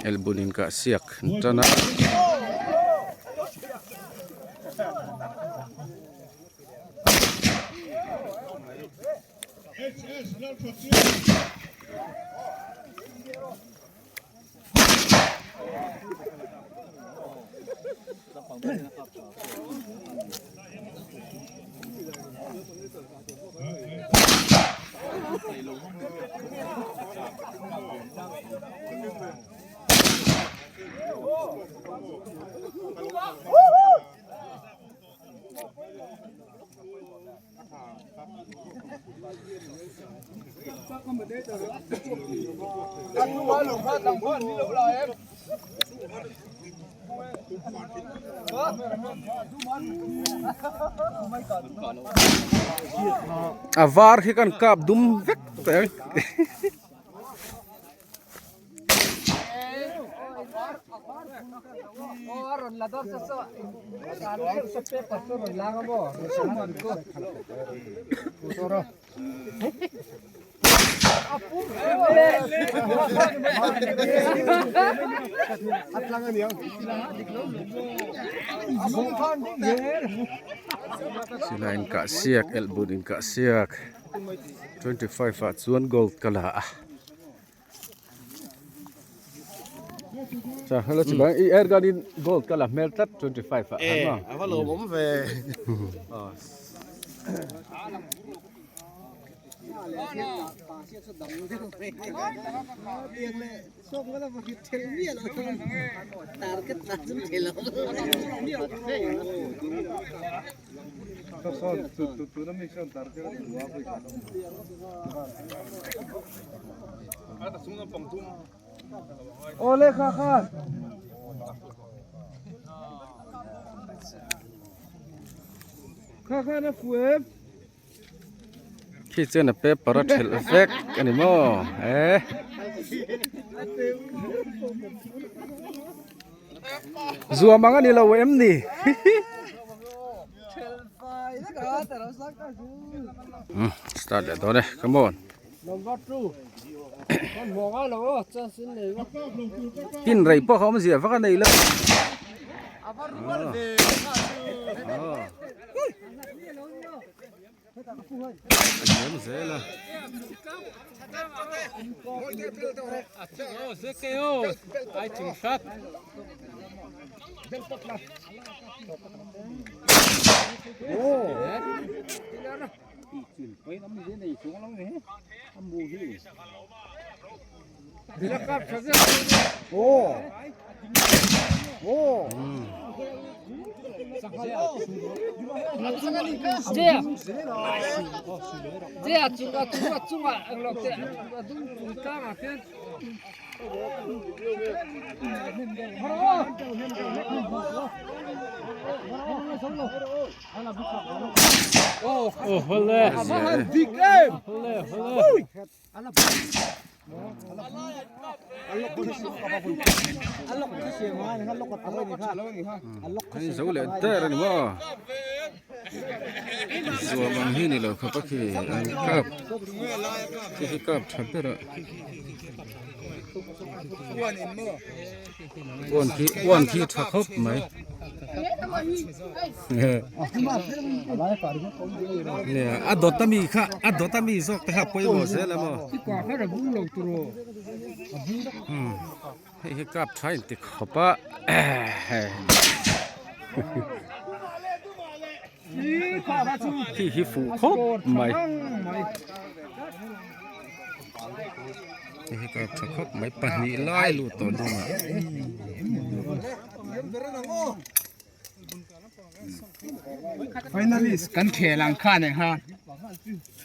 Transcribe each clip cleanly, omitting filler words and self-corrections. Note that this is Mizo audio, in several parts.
Elbun inkah siak an tan a. A var khi kan kap dum vek tawh ang. Silai inkah siak elhbun inkah siak 25 ah chuan gold ka la a. Hello chi bang i air gun in gold ka la hmel tlat 25 ah eh ava lo awm ve Awle kha kha. Kha kha na fu em. Khi chuan a paper a thelh vek a ni maw eh. Zuam ang a ni lo em ni. Start leh dawn e come on. Tin rei pawh kha awmzia vak a nei lo. A hniam zel a. Hei zo leh der a ni maw zuam ang hi ni lo khawp a khi an kap khi hi kap tha ber a uan khi uan khi tha khawp mai. A dawt ami kha a dawt ami zawk te kha pawimawh zel a maw hei hi kap tha in ti khawp a hei hi fuh khawp mai hei hi kap tha khawp mai pahnih lai luh tawh dawn ah. Finalist kan khel ang khan eng ha.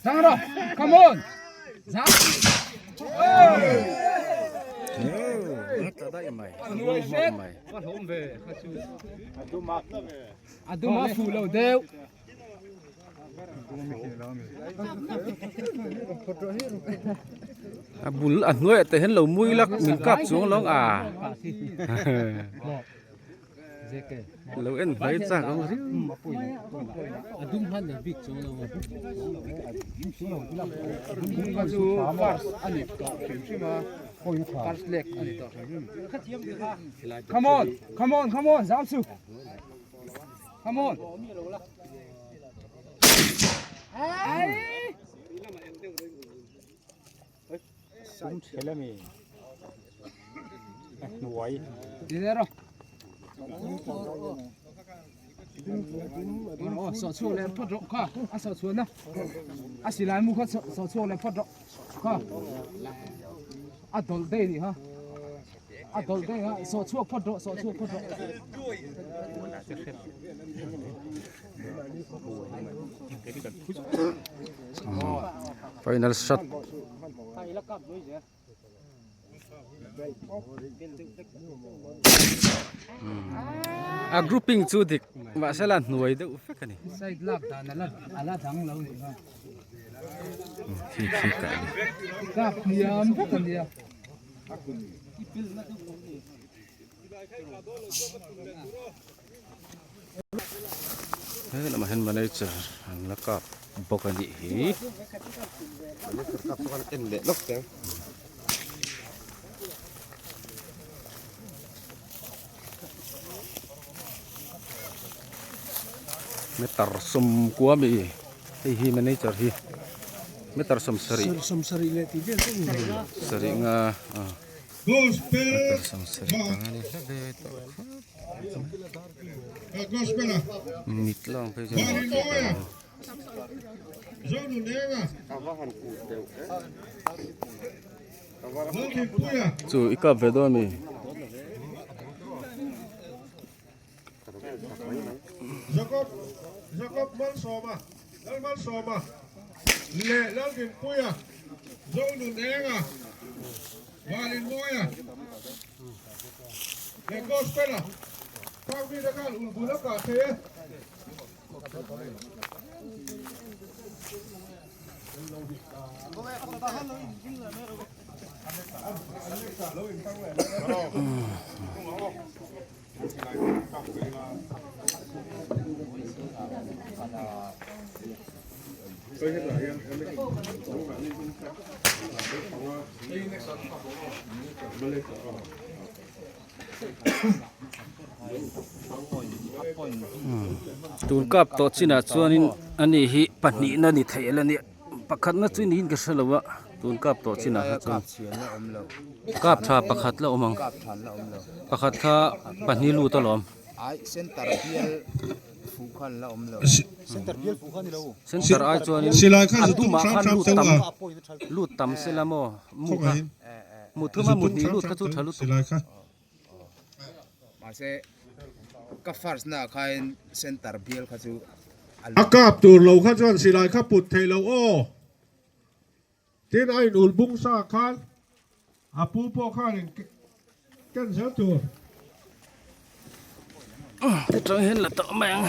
Zang ro, come on. Zang. Aduma fu lo deuh. A bul a hnuaiah te hian lo mui lak min kap chuang lo ang a. Lo en hmai chak ang riau. First leg a ni tawh. Come on, come on, come on, zam su. Come on. Ai. Sum thel ami a hnuai. Aw sawh chhuak leh phawt rawh kha a sawh chhuahna a silai mu kha sawh chhuak leh phawt rawh kha a dawlh daih a nih kha a dawlh daih a sawh chhuak phawt rawh sawh chhuak phawt rawh. Final shot. A grouping chu dik mahse la hnuai deuh vek a ni. Side lak dan ala ala dang lo nih kha. Khi khi kah a ni. Kap hniam vek a nia. He lamah hian manager an la kap bawk a nih hi. Meter sawmkua mi hei hi manager hi meter sawmsarih sarih nga ah. Meter sawmsarih panga ni hlek ve tawh khawp mit lang phei chuan a hmuh theih ang chu i kap ve dawn a mi. Valinmawia leh Gospel-a park mite khan ulbul a kah thei e. Tun kap tawh chinah chuanin ani hi pahnihna ni thei la nia pakhatna chu niin ka hre lo a tun kap tawh chinah kha chuan kap tha pakhat la awm ang pakhat kha pahnih lut alawm. Center ai chuanin a dumah khan lut tam lut tam sela maw mu kha mu thuma mu hnih lut kha chu tha lutuk. Mahse ka first na khain center bial kha chu a kap tur lo kha chuan silai kha put theih loh aw. Tin a in ul bung sa khan a pu pawh khan in ken zel tur. Hetiang hian la tawh mai ang.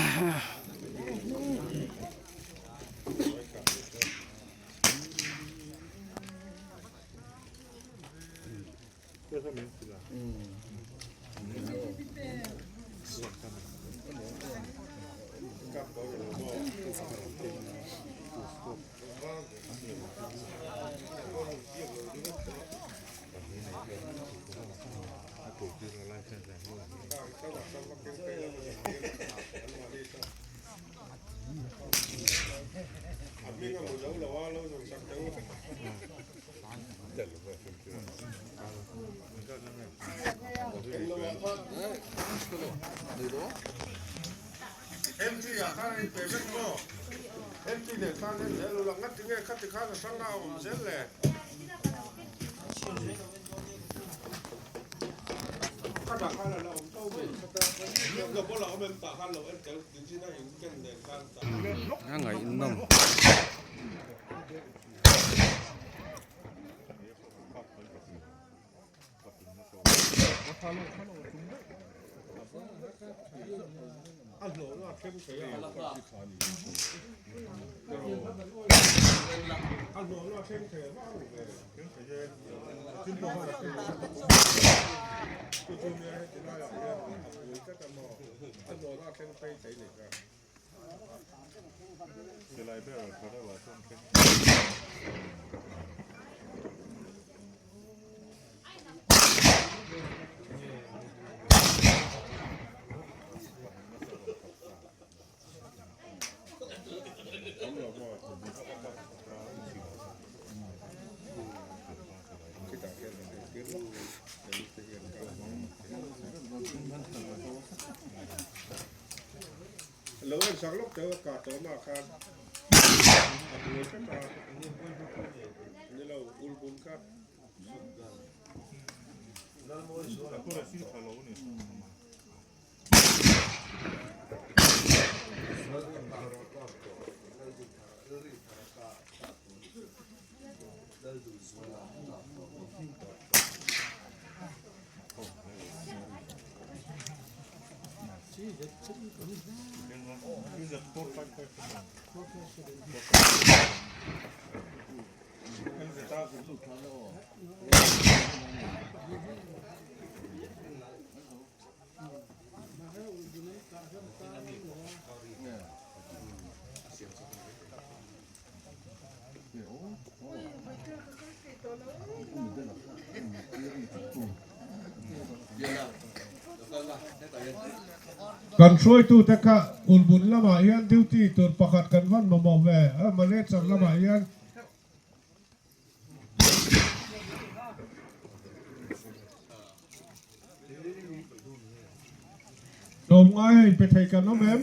A ngaihnawm. Lo en sak lawk teh u a kah tawh mah khan a buai tlat a ni lo ulbun kha. Kan hruaitute kha ulbun lamah hian duty tur pakhat kan van mamawh ve a, manager lamah hian. Tlawmngai hei pe thei kan awm em?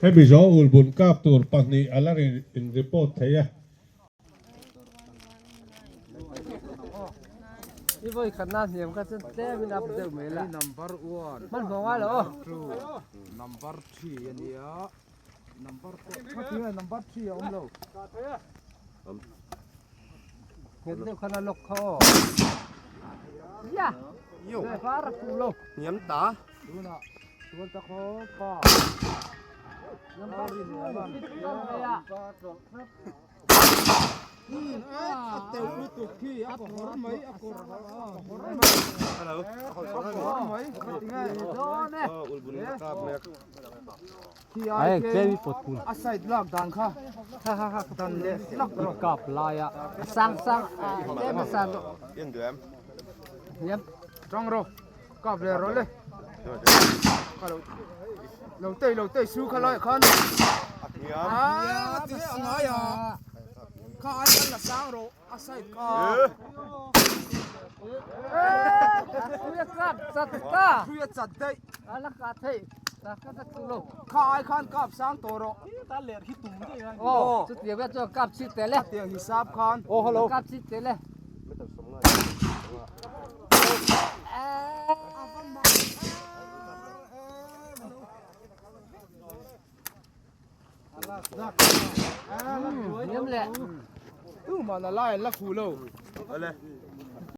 Hemi zawh ulbun kap tur pahnih a la in report thei a. I vawi khatna hniam kha chuan tlem in up deuh mai la. Number one. Hmanhmawh ngai lo aw. Two. Number three a nia. Number four. Khatinge number three a awm lo. Nghet deuh khan a lock kha aw. Ya. Yo. Var a fuh lo. Hniam ta. Tunah tual ta khaw pa. Number two fit chuan mai a. A teuh lutuk khi a kawr mai a kawr a kawr mai. Hello. A kawr mai khatinge. Dawn e. Ai a side lak dan kha dan leh hlak rawh kap lai a sang sang tlem a san rawh Yên được em? hiam tang rawh kap leh rawh le kha lo lo tei lo tei su kha lai khan a ti a ngai a kha ai khan la sang rawh a side kha thui a kap chat ta thui a chat daih a la kah theih ta ka ta chu lo kha ai khan kap sang tawh rawh aw chutiang vel chuan kap chhi tel e tiang hisap khan aw hello kap chhi tel e Nhiam leh. Tu man a lai an la khu lo. Ole.